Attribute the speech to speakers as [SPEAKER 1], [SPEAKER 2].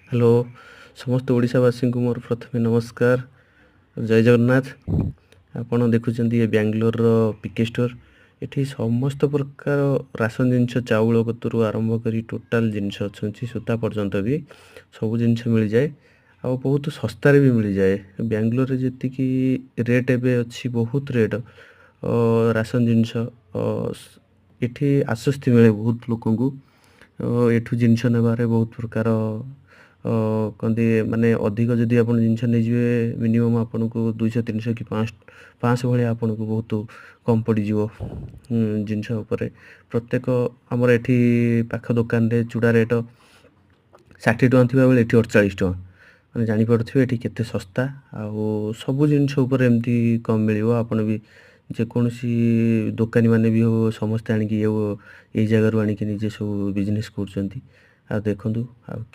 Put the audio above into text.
[SPEAKER 1] Hello, ସମସ୍ତ ଓଡ଼ିଶାବାସୀଙ୍କୁ ମୋର ପ୍ରଥମେ ନମସ୍କାର, ଜୟ ଜଗନ୍ନାଥ। ଆପଣ ଦେଖୁଛନ୍ତି ଏ ବାଙ୍ଗାଲୋରର ପିକେ ଷ୍ଟୋର। ଏଠି ସମସ୍ତ ପ୍ରକାର ରାସନ ଜିନିଷ, ଚାଉଳ କତରୁ ଆରମ୍ଭ କରି ଟୋଟାଲ ଜିନିଷ ଅଛନ୍ତି, ସୂତା ପର୍ଯ୍ୟନ୍ତ ବି ସବୁ ଜିନିଷ ମିଳିଯାଏ ଆଉ ବହୁତ ଶସ୍ତାରେ ବି ମିଳିଯାଏ। ବାଙ୍ଗାଲୋରରେ ଯେତିକି ରେଟ୍ ଏବେ ଅଛି, ବହୁତ ରେଟ୍ ରାସନ ଜିନିଷ, ଏଠି ଆଶ୍ୱସ୍ତି ମିଳେ ବହୁତ ଲୋକଙ୍କୁ। ଏଠୁ ଜିନିଷ ନେବାରେ ବହୁତ ପ୍ରକାର କହନ୍ତି, ମାନେ ଅଧିକ ଯଦି ଆପଣ ଜିନିଷ ନେଇଯିବେ, ମିନିମମ୍ ଆପଣଙ୍କୁ 200, 300 କି 500 ଭଳିଆ ଆପଣଙ୍କୁ ବହୁତ କମ୍ ପଡ଼ିଯିବ ଜିନିଷ ଉପରେ। ପ୍ରତ୍ୟେକ ଆମର ଏଠି ପାଖ ଦୋକାନରେ ଚୁଡ଼ା ରେଟ୍ 60 ଟଙ୍କା ଥିବାବେଳେ ଏଠି 48 ଟଙ୍କା। ମାନେ ଜାଣିପାରୁଥିବେ ଏଠି କେତେ ଶସ୍ତା। ଆଉ ସବୁ ଜିନିଷ ଉପରେ ଏମିତି କମ୍ ମିଳିବ। ଆପଣ ବି ଯେକୌଣସି ଦୋକାନୀ ମାନେ ବି ହଉ, ସମସ୍ତେ ଆଣିକି ଏଇ ଜାଗାରୁ ଆଣିକି ନିଜେ ସବୁ ବିଜନେସ୍ କରୁଛନ୍ତି। ଆଉ ଦେଖନ୍ତୁ ଆଉ